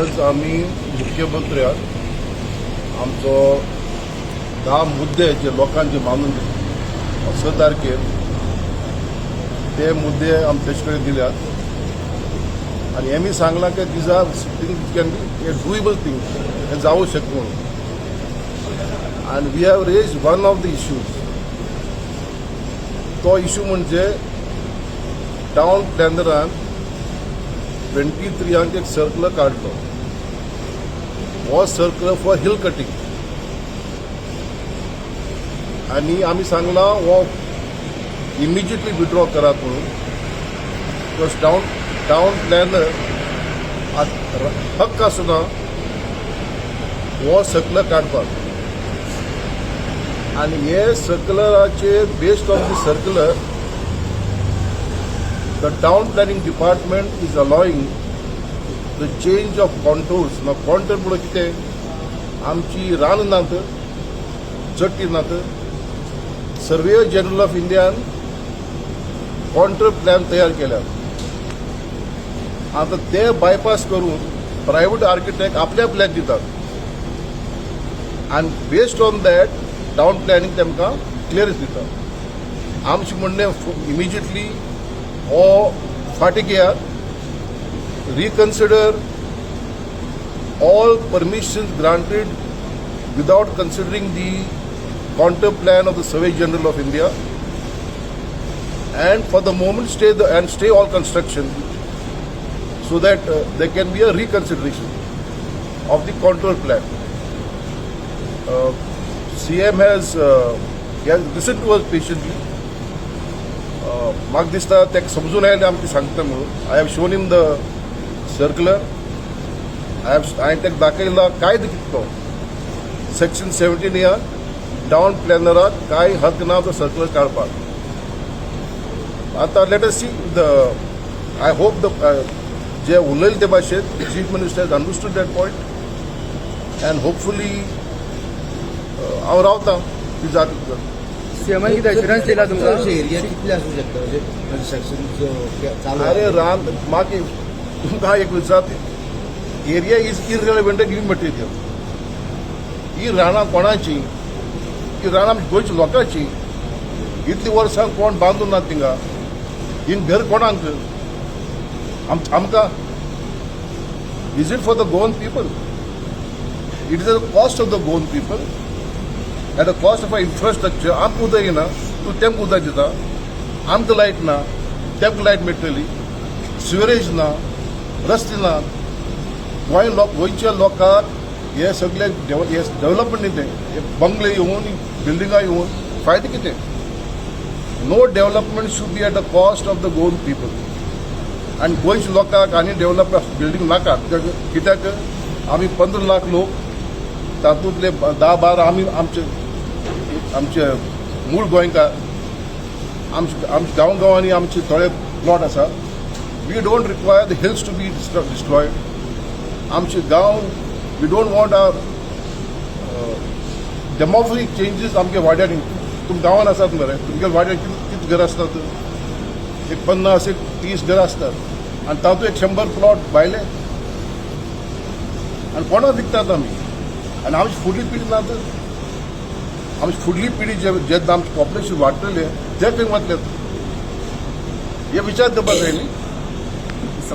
आज आमी मुख्यमंत्र्याक आमचो 10 मुद्दे जे लोकांचे मानून 6 तारखेर ते मुद्दे आमी तेचे कडेन दिल्यात आनी हेमी सांगलां की these are thing can be a doable thing, हें जावूं शकता म्हणून. आनी we have raised one of the issues. तो इशू म्हणजे टावन प्लॅनरान 23 एक सर्कुलर काडलो. हो सर्कुलर फॉर हिल कटिंग आनी आमी सांगलां हो इमिजिएटली विड्रॉ करात म्हणून, because town planar हक्क आसना हो सर्कुलर काडपाक. आनी हे सर्कुलराचेर, based on the circular, the town planning department is allowing the change of contours. Now, contour म्हणून कितें? आमची रान नात, चट्टी नात. सर्वेयर जनरल ऑफ इंडियान कॉन्टूर प्लॅन तयार केल्यात. आतां ते बायपास करून प्रायव्हेट आर्किटेक्ट आपले प्लॅन दितात आनी based on that town planning तेमकां क्लियरन्स दिता. आमचें म्हणणें, इमिजिएटली हो फाटीं घेयात, reconsider all permissions granted without considering the contour plan of the Survey General of India and for the moment stay all construction so that there can be a reconsideration of the contour plan. CM has he has listened to us patiently. म्हाका दिसता ताका समजून आयलें आमकां सांगता म्हणून. I have shown him the circular. I have हांवें ताका दाखयला कायदो कितें तो. सेक्शन 17 ह्या टावन प्लॅनराक कांय हक ना तो सर्कुलर काडपाक. आतां let us see the I hope the जे उलयले ते भाशेन Chief Minister has understood that point and hopefully हांव रावतां ती जाता. सीएमान कितें एश्युरन्स दिला तुमकां? एरिया कितले आसूं शकता, म्हणजे कन्स्ट्रक्शन चालू? अरे रान, मागीर तुमकां एक विचार, area is irrelevant and immaterial. ही रानां कोणाची? ही रानां आमच्या गोंयच्या लोकांची. इतलीं वर्सां कोण बांदून ना थिंगा. ही घर कोणाक? आमकां? Is it for the Goan people? It is at the cost of the Goan people, at the cost of infrastructure. आमकां उदक येना, तूं तेमकां उदक दिता. आमकां लायट ना, तेमकां लायट मेळटली. सिवरेज ना, रस्ते ना. गोंय लोक, गोंयच्या लोकांक हे सगळे हे डेव्हलपमेंट न्ही तें. हे बंगले येवन, बिल्डिंगां येवन फायदो कितें? No development should be at the cost of the Goan people. आनी गोंयच्या लोकांक आनी डेव्हलप बिल्डींग नाका. कित्याक आमी 15 लाख लोक, तातूंतले 10-12 आमी आमचे आमचे मूळ गोंयकार. आमचे आमच्या गांव गांवांनी आमचे थोडे प्लॉट आसा. We don't require the hills to be destroyed. आमचे गांव, we don't want our demographic changes आमच्या वाड्यार. तुम गांवान आसात मरे, तुमच्या वाड्यार कितली कितली घरां आसतात? एक 50, एक 30 घरां आसतात आनी तातूंत एक 100 प्लॉट भायले आनी कोणाक विकतात आमी? आनी आमची फुडली पिढी ना तर आमची फुडली पिढी जे जेन्ना आमचें पॉप्युलेशन वाडटलें, ते खंय वतले, हे विचार करपाक जाय न्ही.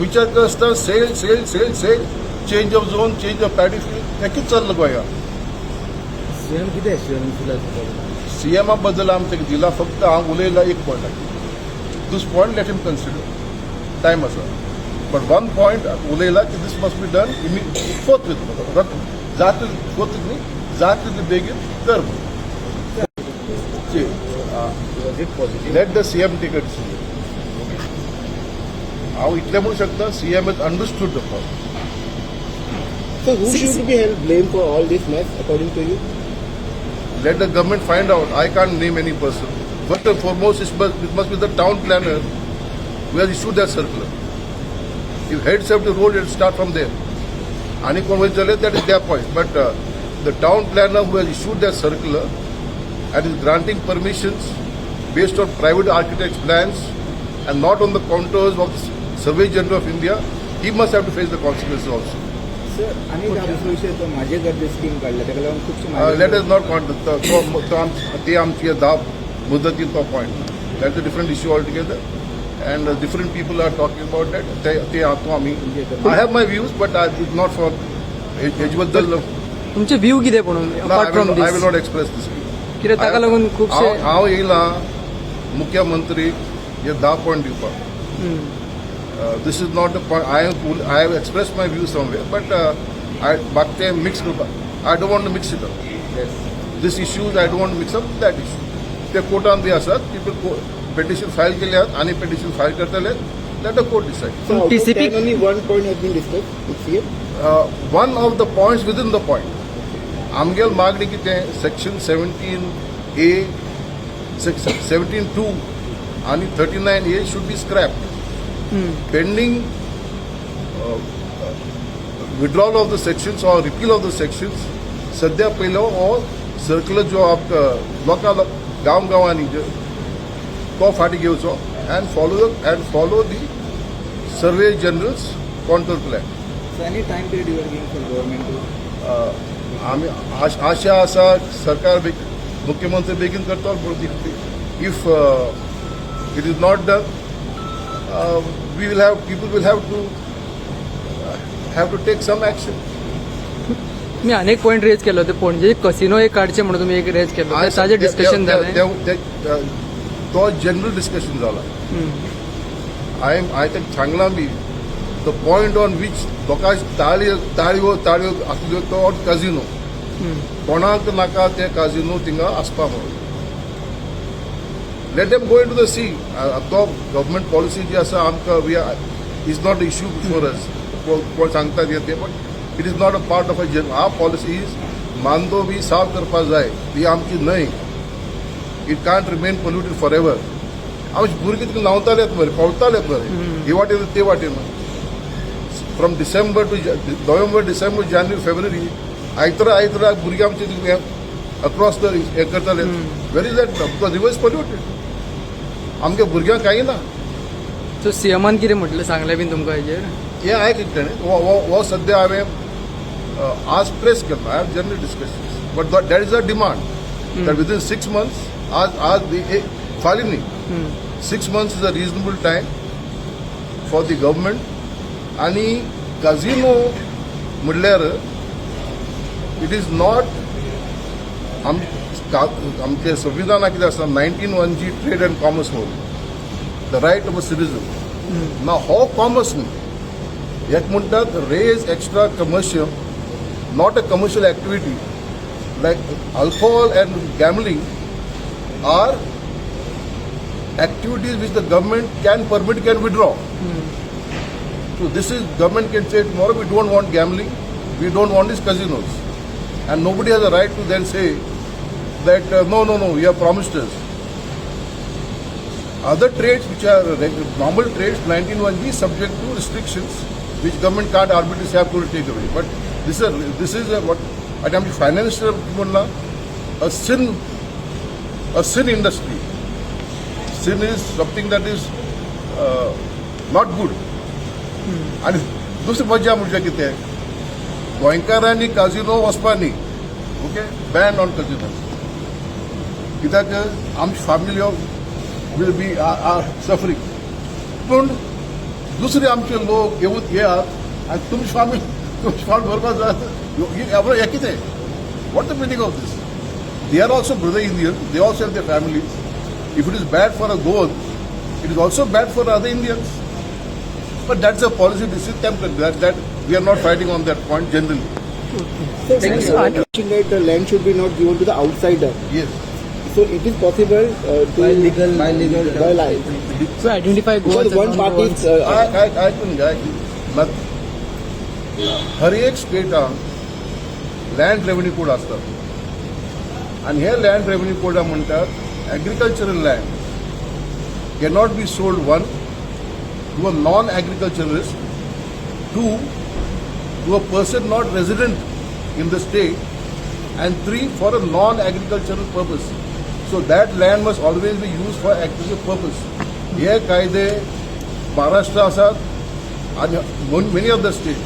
विचार करता sale, sale, sale, sale, change of zone, change of paddy field, हें कितें चल्लां गोंयांत? सीएम कितें एश्युरन्स दिला तुमकां? सीएमा बद्दल आमी ताका दिला, फक्त हांव उलयला एक point. This point let him consider, time आसा. बट वन पॉयंट उलयला की this must be done forthwith, जाता फोर्थ न्ही, जाता तितले बेगीन कर म्हणून. Was it positive? Let the CM take a decision. हांव इतलें म्हणू शकता, CM has understood the point. So who should be held blame for all this mess, according to you? Let the government find out. I can't name any person. First and foremost, it must be the town planner who has issued that circular. If heads have to roll, it start from there. आणि कोण वयर चले, that is their point. But the town planner who has issued that circular and is granting permissions based on private architects' plans and not on the contours of the Survey General of India, he must have to face the consequences also. Sir, आनी एक दुसरो विशय, तो माझे घर जे scheme काडल्या ताका लागून खुबशे Let us not count ते आमची धा मुदतीन तो point, that's a different issue altogether and different people are talking about that. ते ते तो आमी, I have my views, but I is not for हेजे बद्दल. तुमचे व्यू कितें म्हणून apart from I will this? Not express this. कित्याक ताका लागून खुबशे हांव येयला मुख्यमंत्री हे 10 पॉयंट दिवपाक. This is not the point. I have express my view somewhere, but I बाकी ते मिक्स करपाक, I don't want to mix it up. This issues I don't want mix up that issue. ते कोर्टान बी आसात, people petition file केले आहात आनी petition file करतले. Let the court decide. So out of TCP 10, only one point has been discussed with CM. One of the points within the point. आमगेल मागणी कितें, section 17A, 17(2) आनी 39A should be scrap pending withdrawal of the sections or repeal of the sections. सध्या पयलो हो circular जो आमकां लोकां गांव गांवांनी तो फाटीं घेवचो and follow the Surveyor General's contour plan. So any time period you are giving for government to? आमी आशा आसा सरकार मुख्यमंत्री बेगीन करतो. If it is not done, we will have people will have to take some action. तुम्ही अनेक point rays केले होते. पणजे कसिनो एक काडचे म्हणून तुम्ही एक रेज केलो, ताजेर डिस्कशन जालें? तो जनरल डिस्कशन जाला. हांवें हांवें ताका सांगलां बी, the point on which लोकांक ताळयो ताळयो ताळयो आसल्यो तो काजिनो. कोणाक नाका ते काजिनो थिंगा आसपा म्हणून. Let them go into the sea. तो गव्हर्मेंट पॉलिसी जी आसा आमकां, we is not issue before us. कोण सांगता ते, but it is not a part of a our policy is Mandovi साफ करपाक जाय. ती आमची न्हय. It can't remain polluted for ever. आमचे भुरगीं तितून न्हांवतालेत मरे, पेंवतालेत मरे, हे वाटेन ते वाटेन. From December to November, December, January, February, आयतरा आयतरा भुरगीं आमचे अक्रॉस the हे करताले. Where is that? Because river is polluted. आमच्या भुरग्यांक कांय ना. सो सीएमान कितें म्हटलें, सांगलें बीन तुमकां हेजेर? हे आयक ताणें हो हो सद्या हांवें आज प्रेस केला. I have general discussion, but that is a demand that within 6 months, आज आज फाल्यां न्ही, 6 months is a reasonable time for the government. आनी काजिनो म्हणल्यार it is not आमचे संविधानात कितें आसा, 19(1)(g), trade and commerce म्हणून, the right of a citizen ना. हो कॉमर्स न्ही. एक म्हणटात res extra commercial, not a commercial activity. Like alcohol and gambling are activities which the government can permit, can withdraw. So this is, government can say tomorrow, we don't want gambling, we don't want these casinos. And nobody has a right to then say that no, you have promised us. Other trades which are normal trades, 19(1)(g), subject to restrictions which government can't arbitrarily say have to take away. But this is a what आणि आमची financial म्हणला a sin industry. Sin is something that is not good. आणि दुसरी मजा म्हणजे कितें, गोंयकारांनी casino वचपा न्ही. Okay, ban on casino. कित्याक आमची family will be are suffering. पूण दुसरे आमचे लोक येवन येयात आनी तुमची फामिली बरोबर जाय, हें कितें? What the meaning of this? They are also brother Indian. They also have their families. If it is bad for a Goan, it is also bad for other Indians. But that's a policy decision that we are not fighting on that point generally. So, mentioned that the land should be not given to the outsider. Yes. So it is possible to By legal- by legal by law. So identify Because Goans. One party is, I आयकून घ्या. हर एक स्टेटान land revenue code आसतात आनी हे land revenue कोडा म्हणटात, agricultural land cannot be sold, one, to a non-agriculturalist, two, to a person not resident in the state, and three, for a non-agricultural purpose. So that land must always be used for agricultural purpose. हे कायदे महाराष्ट्र आसात आणि many of the state.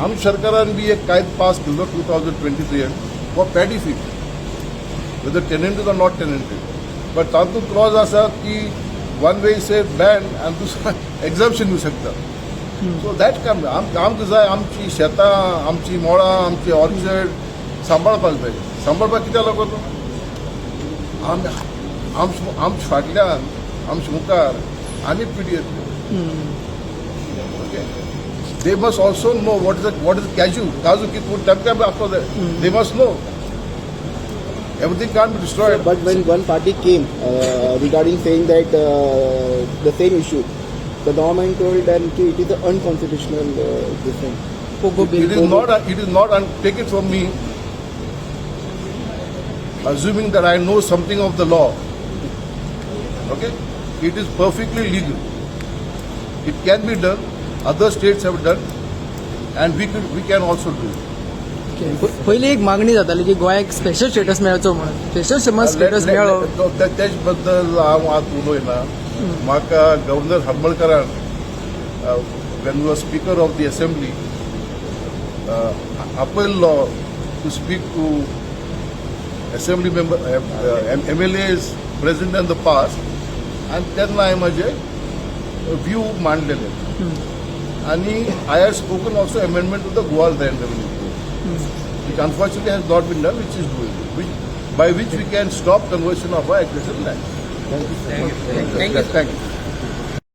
आम सरकारान बी एक कायदो pass केल्लो 2023 for paddy field, whether tenanted or not tenanted. But तातूंत क्लॉज आसा की वन वे से बॅन आनी दुसरा एक्झाम्शन दिवं शकता. सो that काम आमकां जाय, आमची शेतां, आमची मळां, आमची ऑर्चर्ड सांबाळपाक जाय. सांबाळपाक कित्याक लागून आमच्या फाटल्यान, आमच्या मुखार आनी पिढी येतली. Okay, they must also know what is cashew. काजू कितें तांकां आसपाक जाय. They must know everything can't be destroyed. But when one party came regarding saying that the same issue, the government told them that it is an unconstitutional this thing. Pogo It bill. is not, it is not, and take it from me, assuming that I know something of the law, okay, it is perfectly legal. It can be done, other states have done, and we can also do it. पयली एक मागणी जाताली की गोंयाक special status मेळचो म्हणून, special status मेळ्ळो? तेच बद्दल हांव आतां उलयना. म्हाका गव्हर्नर हरमलकरान, when was speaker of the assembly, आपयल्लो to speak to assembly member, MLAs present in the past, आनी तेन्ना हांवें म्हजे व्यू मांडलेले आनी I have spoken also amendment to the Goa Land Revenue, which unfortunately has not been done, which is doing, which, by which we can stop conversion of our agricultural land. Thank you, sir. Thank you. Thank you.